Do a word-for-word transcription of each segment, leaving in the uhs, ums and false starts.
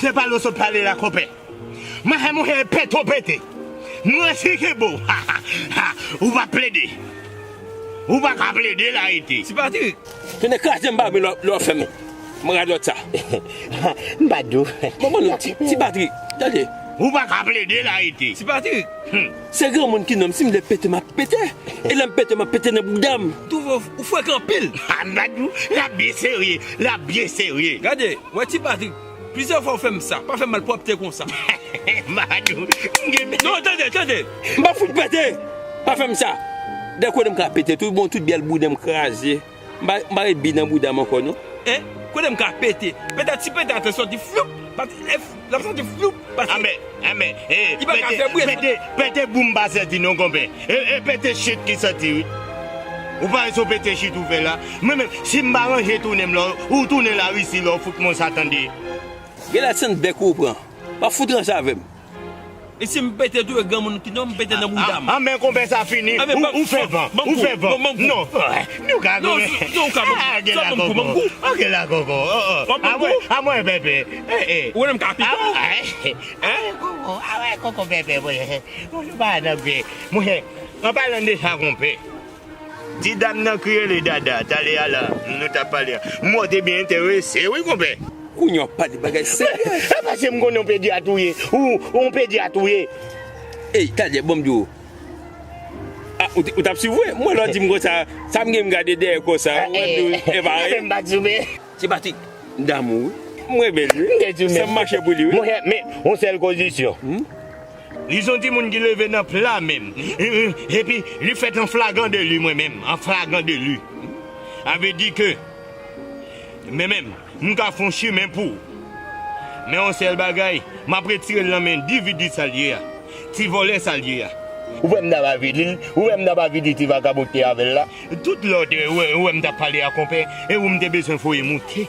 Se pale w sot pale la, konpè. Mwen, monchè, pete w pete. Mwen, si ke bo. Ha, ha, ha. Ou pa plede. Ou pa ka plede la, rete. Ti Patrik. Tounen kraze m ba men lè w fè m. Mwen radòt sa. M pa di w. Manman nou, ti, ti Patrik. Tande. Ou pa ka plede la, rete. Ti Patrik. Hmm. Se granmoun ki nonm, si m vle pete, m ap pete. E lè m pete, m ap pete nan bouda m. Twouve w frekan anpil. Ha, m pa di w, l ap byen serye, l ap byen serye. Gade, wè ti Patrik, plizyè fwa w fè m sa, pa fè m malpwòpte konsa. M pa di w, m gen... Non, tande, tande. M pa fout pete. Pa fè m sa. Dèyè kote m ka pete, tout bon, tout byèl bouda m kraze. M pa, m pa ret bi nan bouda m ankò, non. Hein? Kote m ka pete? Pete, ti pete atè soti floup, pati, e, l ap soti floup, pati. Anben, anben, e, li pa ka pete, fè bri. Pete, pete boum pa soti non, konpè. E, e pete chit ki soti, wi. Ou pa wè se yon pete chit ou fè la? Mwen menm, si m pa ranje tounen m la, ou tounen Larisi la, ou fout mwen sa tande. Gen la sant bèk ou pran. Pa fout ranse avè m. E si m pete tou, e granmoun ki non, m pete nan bouda m. A, a, men konpè sa fini. Ou, ou fè van, ou fè van. Non, nou ka konpè. Non, ou ka ban m kou, ban m kou. Ok la, koko. A mwen, a mwen, pèpè. E, e. Ou wè m ka pito. A wè, koko, a wè, koko, pèpè, mwen. Mwen, nou pa nan gwe. Mwen, an palan de sa, konpè. Ti dam nan ki rele Dada, talè a la, nou t ap pale a. M wè w te byen enterese, wi, konpè. Kounye a w ap pale bagay serye. E paske m konnen w pedyat ou ye. Ou, ou pedyat ou ye. Ey, talè, ban m di w. A, ou t, ou t ap swiv, wi. M wè lè w di m konsa, sa m gen m gade dèyè konsa, ou wè m di w, e pa vre. M pa t swiv. Ti Patrik, m damou, wi. M renmen l, wi. M te di w mèsi. San m mache pou li, wi. Monchè, men, yon sèl kondisyon. Hmm? Li se yon timoun ki leve nan pla menm. E, e, epi, li fèt an flagran deli, mwen menm. An flagran deli. A vle di ke, mwen menm, m ka fè yon chimen pou ou. Men yon sèl bagay, m ap retire l nan men endividi sa l ye a. Ti vòlè sa l ye a. Ou wè m ta pa vini, ou wè m ta pa vini ti vakabon ki te avè l la. Tout lè w te wè, wè m t ap pale a konpè, e ou m te bezwen voye moute.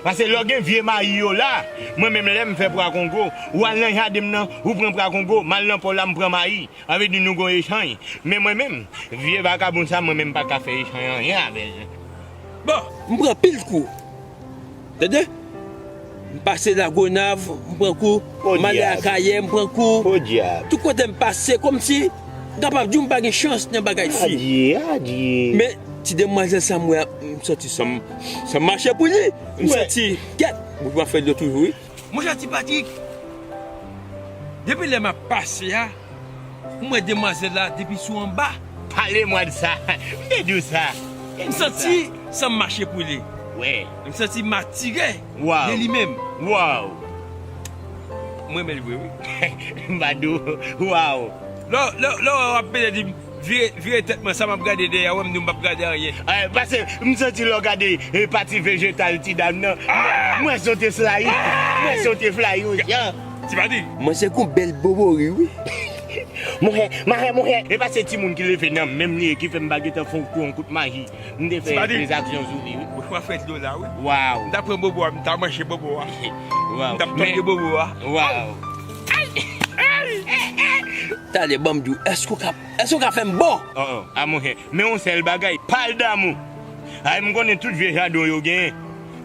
Paske lè w gen vye mayi yo la, mwen menm lè m fè pwa kongo, ou al nan jaden m nan, ou pran pwa kongo, m al nan pò la, m pran mayi. Sa vle di nou gon echanj. Men mwen menm, vye vakabon sa, mwen menm m pa ka fè echanj anyen avè l. Bon, m pran pil kou. Tande? M pase Lagonav, m pran kou. M ale Akayè, m pran kou. Podyab. Tout kote m pase, kòmsi m kapab di w m pa gen chans nan bagay fi. Adye, adye. Men ti demwazèl sa m wè a, m santi san m, san m mache pou li. M santi, kèt, bouch mwen fè dlo toujou, wi. Monchè Ti Patrik, depi lè m ap pase a, m wè demwazèl la depi sou anba. Pale mwa de sa. M te di w sa. M santi san m mache pou li. Wè. M santi m atire de li menm. Waw. M renmen l vre, wi. M pa di w, waw. Lè, lè, lè w ap pede di m, vire, vire tèt mwen, sa m ap gade dèyè, wè m di m p ap gade anyen. Eh, paske m santi lè w gade, eh, pati vejetal ti dam nan, mwen santi flayi, mwen santi flayi yon jan. Ti Patrik. Mwen se gon bèl bobori, wi. Monchè, monchè, monchè. E pa se timoun ki leve nan menm li ye ki fè m pa gentan fè yon kout maji. M te fè de zaksyon sou li, wi. Bouch mwen fè dlo la, wi. Waw. M ta pran bobo a, m ta manje bobo a. Waw. M t ap tòde bobo a. Waw. Talè, ban m di w, èske w ka, èske w ka fè m bon? Oh, oh, a monchè, men yon sèl bagay, pale damou. Ay, m konnen tout vye jaden w yo genyen.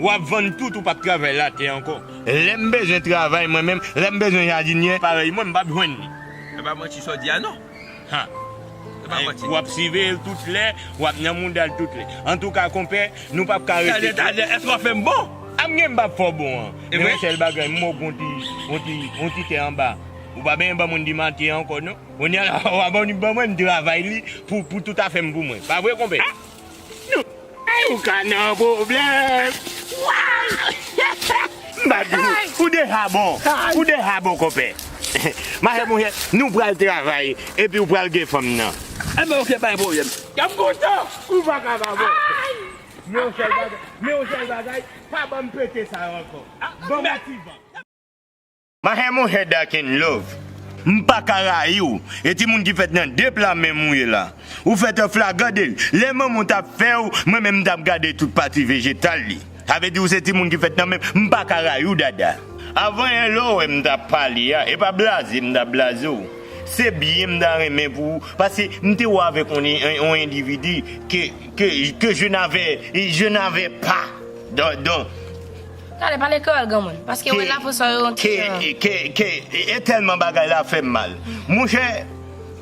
W ap vann tout, ou p ap travay latè ankò. Lè m bezwen travay mwen menm, lè m bezwen jadinyè, parèy mwen, m p ap jwenn li. E pa manti sa w di a non. Ha. E pa manti. W ap siveye l tout lè, w ap nan mouda l tout lè. Antouka, konpè, nou p ap ka rete. Talè, talè, èske w ap fè m bon? A m gen m p ap fè w bon an. Men yon sèl bagay, m wè w gon ti, yon ti, yon ti tè anba. Ou pa benyen ban moun di maten ankò, non. Kounye a la, w a ban, ban mwen, m travay li pou, pou tout afè m pou mwen. Pa vre, konpè? Nou, ay, ou ka nan pwoblèm. Waw! M pa di w, ou deja bon. Ou deja bon, konpè. Mache, monchè, nou pral travay, epi w pral gen fanm nan. Enben, oke, pa gen pwoblèm. Y ap kontan. Ou pa ka pa bon. Men yon sèl bagay, men yon sèl bagay, pa ban m pete sa yo ankò. Ban m yon ti van. Mache monchè Dark and Love, m pa ka rayi w. E timoun ki fèt nan de pla menm ou ye la. Ou fèt an flagran deli. Lè manman w t ap fè w, mwen menm m t ap gade tout pati vejetal li. Sa vle di w se timoun ki fèt nan menm, m pa ka rayi w Dada. Avan yè lè w wè m t ap pale a, e pa blaze m t ap blaze w. Se byen m ta renmen pou ou, paske m te wè avèk yon, yon, yon endividi ke, ke, ke je n'avais, je n'avais pas. Don, don, Talè, pale kreyòl, granmoun. Paske wè lafrans sa yo yon ti jan. Ke, ke, ke, e tèlman bagay la fè m mal. Monchè,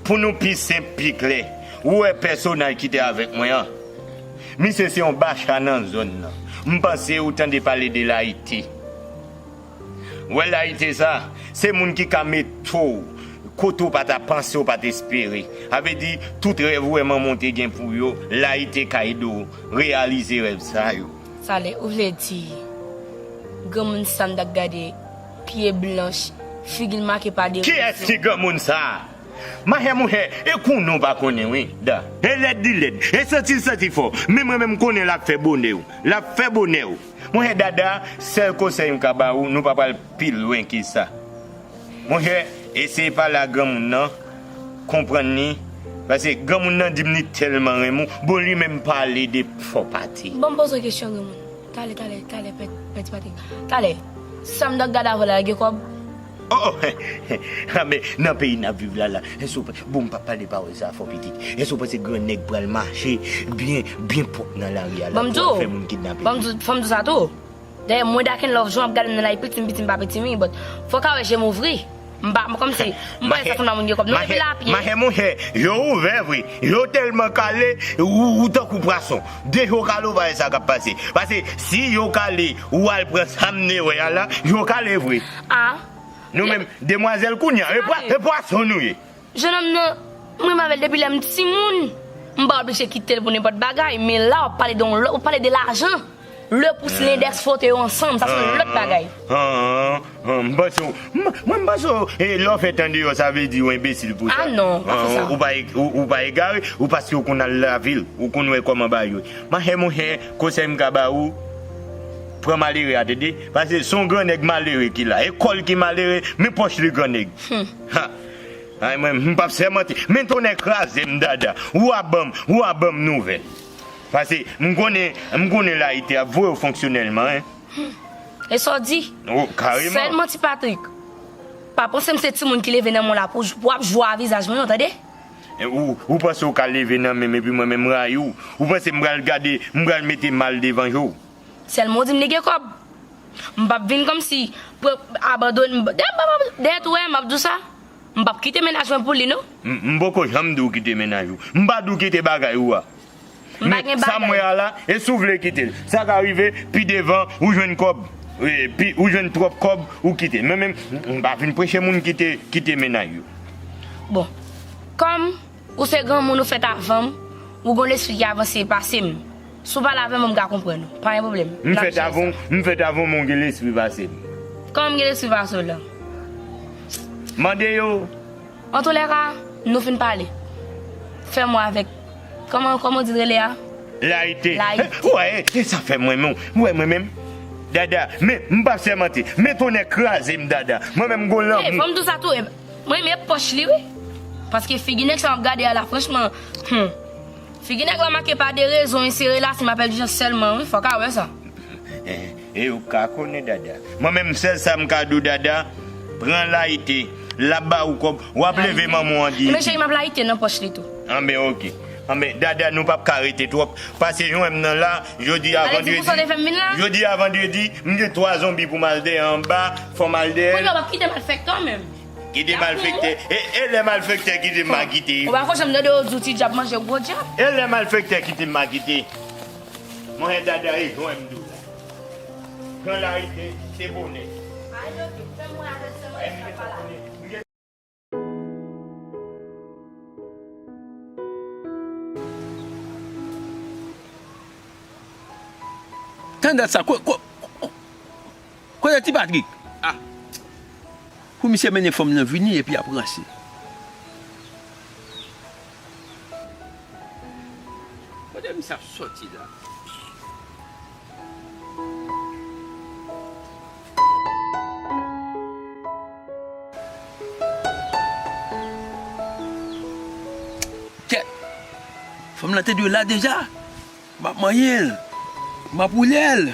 pou nou pi senp, pi klè, ou wè pèsonaj ki te avèk mwen an? Misye se yon bacha nan zòn nan. M panse ou tande pale de layite. Wè layite sa, se moun ki ka mete w kote w pa ta panse, w pa t espere. Sa vle di, tout rèv ou wè manman w te gen pou yo, layite ka ede w reyalize rèv sa yo. Talè, ou vle di, granmoun sa m t ap gade, pye blanch, figi l make pa de... Kiyès ki granmoun sa a? Machè monchè, e konnen w pa konnen wi, Da. E lèd li lèd, e santi l santi fò. Men mwen menm m konnen l ap fè bonè w. L ap fè bonè w. Monchè Dada, sèl konsèy m ka ba ou, nou pa pral pi lwen ke sa. Monchè, eseye pale ak granmoun nan, konprann li, paske granmoun nan di m li tèlman renmen w, bon li menm pale de fò pati. Ban m poze w kesyon, granmoun. Talè, talè, talè, pè, pè Ti Patrik. Talè, sa m t ap gade avè w la, gen kòb? Oh, oh, ah, men nan peyi n ap viv la, la, èske w pa, bon, m p ap pale pawòl sa a fò pitit. Èske w panse gran nèg pral mache byen, byen pwòp nan lari a la pou al fè moun kidnape? Ban m di w, fò m di w sa tou. Dayè, mwen Daken Love, jan w ap gade m nan la, e piti m, piti m pa piti m, but fò w ka wè je m ouvri. M pa, m kòmsi, m pa wè sa sanble a moun gen kòb. Non, epi la, pye. Machè, monchè, je w ouvè vre. Je w tèlman kale, ou, ou tankou pwason. De je w kale, ou pa wè sa k ap pase. Paske si je w kale, ou al pran sa m te wè a la, je w kale vre. Ah. Nou menm, demwazèl kounye a, e pwa-, e pwason nou ye. Jennonm nan, mwen renmen avè l depi lè m timoun. M pa oblije kite l pou nenpòt bagay, men la, w ap pale de yon lòt, w ap pale de lajan. Le pous, lendèks, foto yo ansanm, sa se yon lòt bagay. Ah, ah, ah, m panse w, m, mwen m panse w, e lè w fè tan deyò, sa vle di w enbesil pou sa. Ah non, pa fè sa. Ou pa e-, ou, ou pa egare, ou paske w konn al lavil, ou konn wè kòman bagay yo. Machè monchè, konsèy m ka ba ou, pran malere a, tande? Paske se yon gran nèg malere ki la. E kò l ki malere, men pòch li gran nèg. Hmm. Ha! Ay, mwen, m p ap sèmante. Men tonnè kraze m, Dada. Ou a ban m, ou a ban m nouvèl. Paske m konnen, m konnen layite ap voye w fonksyonèlman, en. E sa w di? Oh, kareman. Sèlman Ti Patrik. Pa panse m se timoun ki leve nan men w la pou, pou w ap jwe a vizaj mwen, non, tande? E ou, ou panse w ka leve nan men m epi mwen menm m rayi w? Ou panse m pral gade, m pral mete mal devan je w? Sèlman w di m li gen kòb. M p ap vin kòmsi pou abandone, dèyè, dèyè tou, wè, m ap di w sa. M p ap kite mennaj mwen pou li, non. M, m poko janm di w kite mennaj ou. M pa di w kite bagay ou a. M pa gen bagay. Men sa m wè a la, e si w vle kite l. Sa ka rive, pi devan, ou jwenn kòb. E, pi, ou jwenn twòp kòb, ou kite. Men, men, m, m pa vin preche moun kite, kite mennaj yo. Bon, kòm ou se granmoun, ou fèt avan m, ou gon lespri ki avanse pase m. Si w pale avè m, m ka konprann ou. Pa gen pwoblèm. M fèt avan w, m fèt avan w, men w gen lespri pase m. Kòman m gen lespri pase w la? Mande yo. Antoulèka, nou fin pale. Fè mwen avèk, kòman, kòman w di l rele a? Layite. Layite. Ou wè, e, e sa fè mwen menm. Ou wè mwen menm. Dada, men, m p ap sèmante. Men tonnè kraze m, Dada. Mwen menm, m gon lanmou. Ey, fò m di w sa tou, e, mwen renmen pòch li, wi. Paske figi nèg sa m ap gade a la, franchman, hmm. Figi nèg la make pa de rezon, e se relasyon m ap pèdi jan sèlman, wi, fò w ka wè sa. E, e ou ka konnen, Dada. Mwen menm, sèl sa m ka di w, Dada, pran layite, l ap ba ou kòb, w ap leve manman w an diyite. Men cheri, m ap layite nan pòch li tou. Anben, oke. Anben, Dada, nou p ap ka rete twòp. Pase jwenn m nan la, jodi a vandredi. Jodi a vandredi, m gen twa zonbi pou m al dèyè anba, fò m al dèyè. Kounye a w ap kite malfektè w menm. Kite malfektè. E, e lè malfektè kite m a kite. Ou pa fò janm tande yo di w ti djab manje gwo djab. E lè malfektè kite m a kite. Mwen Dada e jwenn m di w la. Gran layite, se bonè. Ay, oke, fè mwen avèk sè mwen, sa pa la. Tande sa, ko-, ko-, ko-, kote Ti Patrik? Ah. Pou misye mennen fanm nan vini epi ap ranse. Kote misye ap sòti la? Kèt! Fanm nan te dwe la deja. M ap manyen l. M ap woule l.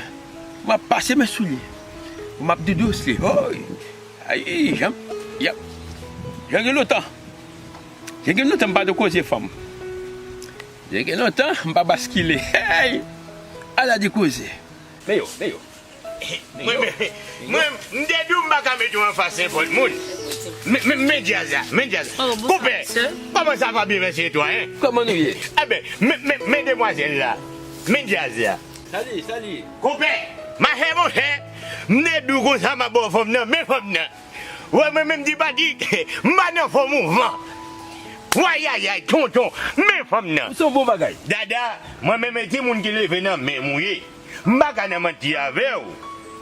M ap pase men sou li. M ap doudous li. Oy! Ay, jan, yap. Jan gen lontan. Jan gen lontan m pa de koze fanm. Jan gen lontan m pa baskile. Hey! Ala de koze. Men yo, men yo. Mwen, mwen, mwen, m te di w m pa ka mete w anfas nenpòt moun. Men, men, men djaz la, men djaz la. Konpè, kòman sa va, byen, mèsi, e twa, en? Kòman nou ye? Enben, men, men, men demwazèl la, men djaz la. Sali, sali. Konpè, mache monchè, m te di w konsa m ap ba w fanm nan, men fanm nan. Wè, mwen menm di Patrick, m pa nan fo mouvman. Wayayay, tonton, men fanm nan. Ou se yon bon bagay. Dada, mwen menm e timoun ki leve nan menm ou ye. M pa ka nan manti avè w.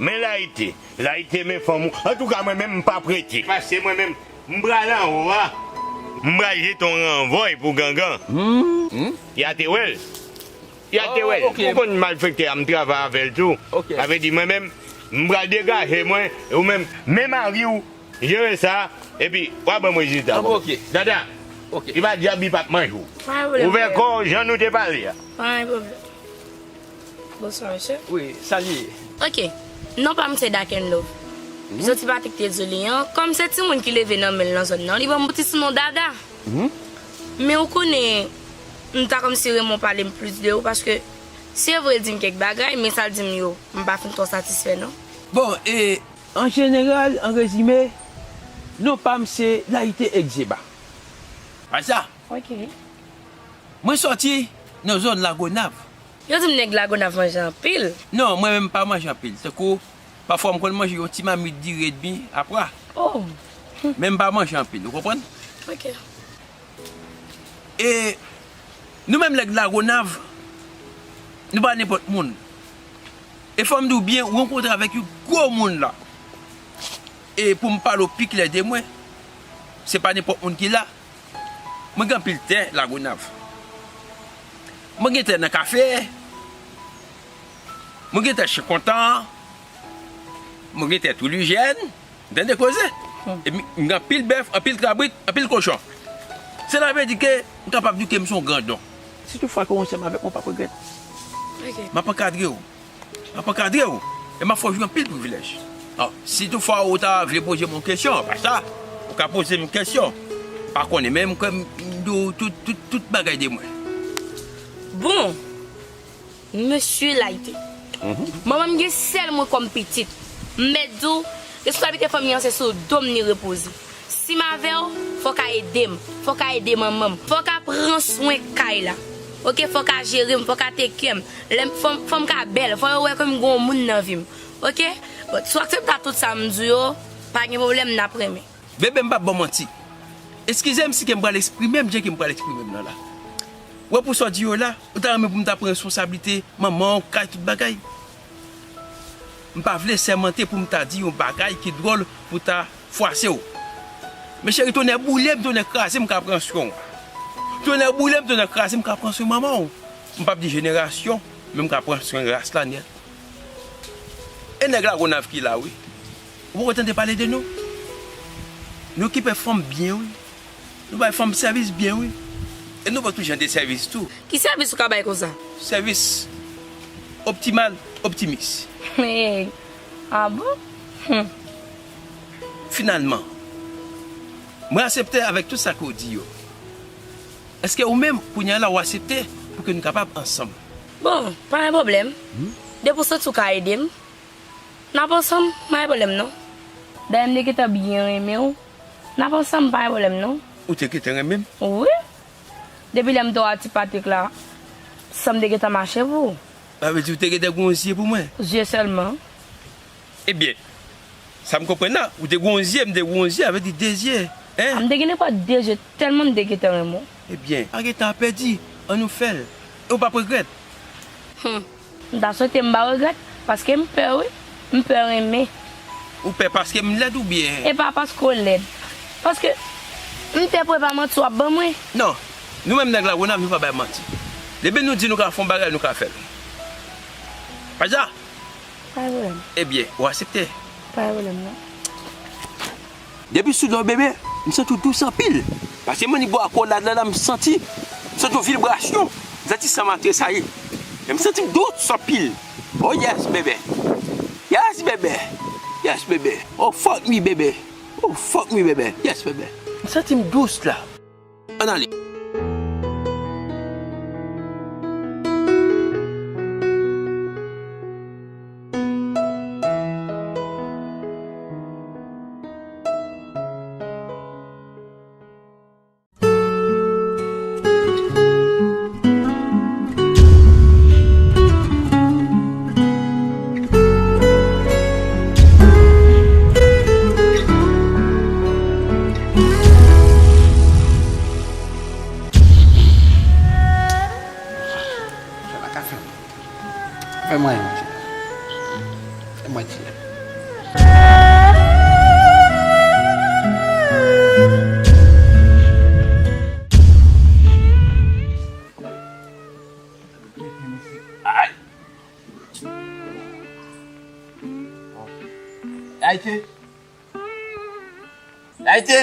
Men layite, layite men fanm ou. Antouka, mwen menm m p ap rete. Paske mwen menm, m pral anwo a. M pral jete yon ranvòy pou gangan. Hmm, hmm. Ya te wè l. Ya te wè l. Oh, ok. Ou konn malfektè a, m travay avè l tou. Ok. Sa vle di mwen menm, m pral degaje mwen, e ou menm, men mari w, jere sa, epi w a ban m rezilta. Ah, bon, ok. Dada, ok. Li pa dyab, li p ap manje w. Pa gen pwoblèm. Ouvè kò w, jan nou te pale a. Pa gen pwoblèm. Bonswa, mesye. Wi, sali. Ok. Non pa m se Dark and Love. Mhm. Li soti Patrick te di li an. Kòm se timoun ki leve nan men l nan zòn nan, li ban m ti sinon Dada. Mhm. Men ou konnen, m ta kòmsi renmen w pale m plis de ou, paske se vre, l di m kèk bagay, men sa l di m yo, m pa fin twò satisfè, non. Bon, e, an jeneral, an rezime, non pa m se Layite Egzeba. Pa sa? Ok. Mwen sòti nan zòn Lagonav. Yo di m nèg Lagonav manje anpil. Non, mwen menm m pa manje anpil. Tankou, pafwa m konn manje yon ti mamit diri edmi, apra. Oh. Men m pa manje anpil, ou konprann? Ok. E nou menm nèg Lagonav, nou pa nenpòt moun. E fò m di w byen, ou rankontre avèk yon gwo moun la. E pou m pale w pi klè de mwen, se pa nenpòt moun ki la. Mwen gen anpil tè Lagonav. Mwen gen tè nan kafe. Mwen gen tè Chen Kontan. Mwen gen tè Toulijèn. Tande koze. Hmm. E m, m gen anpil bèf, anpil kabrit, anpil kochon. Sela vle di ke m kapab di ke m se yon grandon. Si toutfwa ke w ansanm avèk mwen, w p ap regrèt. Ok. M ap ankadre w. M ap ankadre w. E m ap fè w jwi anpil privilèj. Alò, si toutfwa ou ta vle poze m yon kesyon, apa sa, ou ka poze m kesyon. M pa konnen, men m kwè m, m di w tout, tout, tout bagay de mwen. Bon, mesye Layite. Mhm. Manman m gen sèl mwen kòm pitit. M mèt di w, responsablite fanmi an se sou do m li repoze. Si m avè w, fò w ka ede m. Fò w ka ede manman m. Fò w ka pran swen kay la. Oke, fò w ka jere m, fò w ka take care m. Lè m, fò, fò m ka bèl, fò yo wè ke m gen yon moun nan vi m. Oke? Bon, si w aksepte tout sa m di w yo, pa gen pwoblèm, n ap renmen. Bebe, m p ap ba w manti. Eskize m si ke m pral eksprime m jan ke m pral eksprime m nan la. Wè pou sa w di yo la, ou ta renmen pou m ta pran responsablite manman w, kay, tout bagay. M pa vle sèmante pou m ta di yon bagay ki dwòl pou ta fwase w. Men cheri, tonnè boule m, tonnè kraze m, m ka pran swen w. Tonnè boule m, tonnè kraze m, m ka pran swen manman w. M p ap di jenerasyon, men m ka pran swen ras la nèt. E nèg Lagonav ki la, wi. Ou poko tande pale de nou? Nou okipe fanm byen, wi. Nou bay fanm sèvis byen, wi. E nou ba tout jan de sèvis tou. Ki sèvis ou ka bay konsa? Sèvis optimal, optimis. Hey, ah bon? Hmm. Finalman, mwen aksepte avèk tout sa ke w di yo. Èske ou menm, kounye a la, ou aksepte pou ke nou kapab ansanm? Bon, pa gen pwoblèm. Hmm? Depi w santi w ka ede m, n ap ansanm, pa gen pwoblèm non. Dayè, m te gentan byen renmen w. N ap ansanm, pa gen pwoblèm non. Ou te gentan renmen m? Wi. Depi lè m te wè a Ti Patrik la, san m te gentan mache pou ou. Sa vle di ou te gentan gen yon zye pou mwen? Zye sèlman. Ebyen, sa m konprann la, ou te gen yon zye, m te gen yon zye, sa vle di de zye, en? A, m te gen nenpòt de zye, tèlman m te gentan renmen w. Ebyen, pa gen tan a pèdi, ann nou fè l. E ou p ap regrèt. Hmm. M ta swete m pa regrèt, paske m pè wi. M pè renmen. Ou pè paske m lèd oubyen? E pa paske w lèd. Paske m te pè pa manti w ap ban mwen. Non. Nou menm nèg Lagonav, nou pa bay manti. Depi nou di nou ka fè yon bagay, nou ka fè l. Pa sa? Pa gen pwoblèm. Ebyen, ou aksepte? Pa gen pwoblèm non. Depi sou do w bebe, m santi w dous anpil. Paske m annik bò akolad la, la m santi, m santi yon vibrasyon. M santi san m ap tresayi. E m santi m dous anpil. Oh yes, bebe. Yes, bebe. Yes, bebe. Oh, fuck me, bebe. Oh, fuck me, bebe. Yes, bebe. M santi m dous la. Ann ale. Fè mwen yon ti. Fè mwen ti. Ay! Ayiti! Ayiti!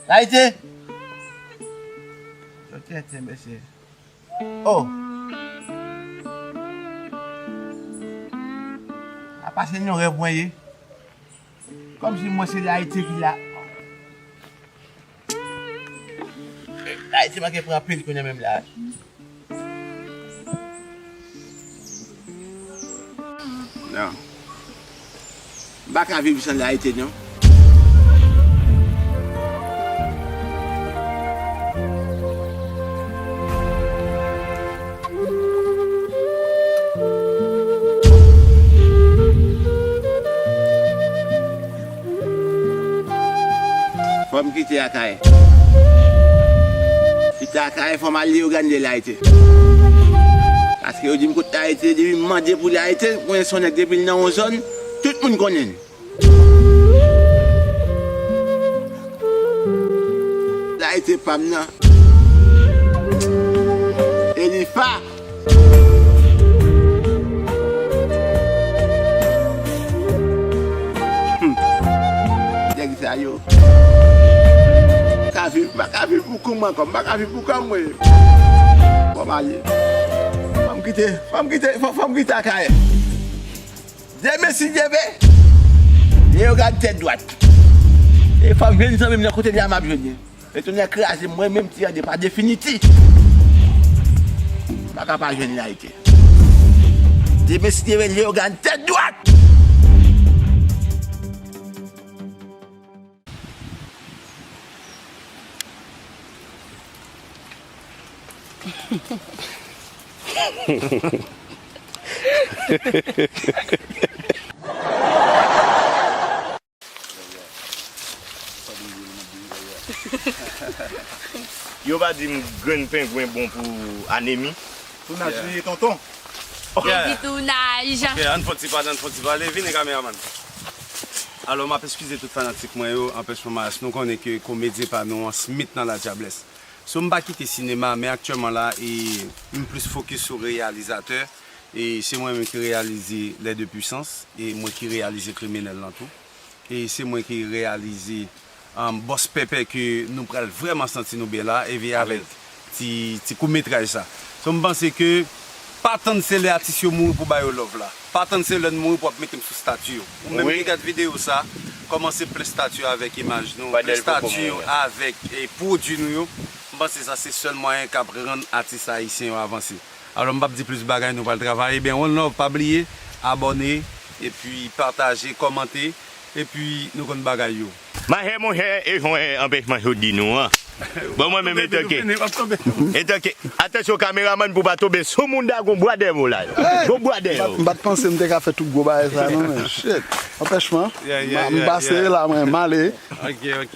Ayiti! Yo tenten, mesye. Oh! Apa se yon rèv mwen ye? Kòmsi mwen se Ayiti ki la. Ayiti manke pran anpil kounye menm la. Non. M pa ka viv san Ayiti, non. Fò m kite Akayè. Kite Akayè, fò m al Leyogàn de Layite. Paske yo di m kote Layite, depi m mande pou Layite, mwen se yon nèg depi l nan yon zòn, tout moun konnen l. Layite pa m nan. Elifa. Hmm. Nèg sa yo. Ka viv, m pa ka viv pou kò m ankò, m pa ka viv pou kò m, wi. Fò m ale. Fò m kite, fò m kite, fò, fò m kite Akayè. Demen si Dye vle, Leyogàn tèt dwat. E fò m jwenn zanmi m nan kote l ye a, m ap jwenn li. Etwonè kraze m, mwen menm ti an de pa definiti. M pa ka pa jwenn Layite. Demen si Dye vle, Leyogàn tèt dwat. Yo pa di m grenn pengwen bon pou anemi. Tounaj li ye, tonton. Anti tounaj. Ok, ann fè ti pale, ann fè ti pale. Vini, kameramann. Alò, m ap eskize tout fanatik mwen yo, anpèchman maras. Nou konnen ke komedyen pa nou an Smith nan Ladyablès. So, m pa kite sinema, men aktyèlman la, e, m plis fokis sou reyalizatè. E se mwen menm ki reyalize Les Deux Puissances, e mwen ki reyalize Kriminèl lan tou. E se mwen ki reyalize, um, Bòs Pèpè ke nou pral vrèman santi nou byen la, e veye avèk ti, ti kout metraj sa. So, m panse ke pa tann se lè atis yo mouri pou ba yo love la. Pa tann se lè n mouri pou ap mete m sou stati yo. Ou menm ki gad videyo sa, kòmanse plen stati yo avèk imaj nou, plen stati yo avèk, e, pwodui nou yo. M panse sa se sèl mwayen k ap rann atis ayisyen yo avanse. Alò, m p ap di plis bagay, nou pral travay. Ebyen, one love, pa bliye, abòne, epi pataje, kòmante, epi nou konn bagay yo. Machè, monchè, e jwenn anpèchman yo di nou an. Bon, mwen menm, etanke, etanke, atansyon kameramann pou pa tonbe sou moun da gon bwa dèyè w la. Gon bwa dèyè w. M pa t panse m te ka fè tout gwo bagay sa non, men shit. Anpèchman. M pase la, mwen, m ale. Ok, ok.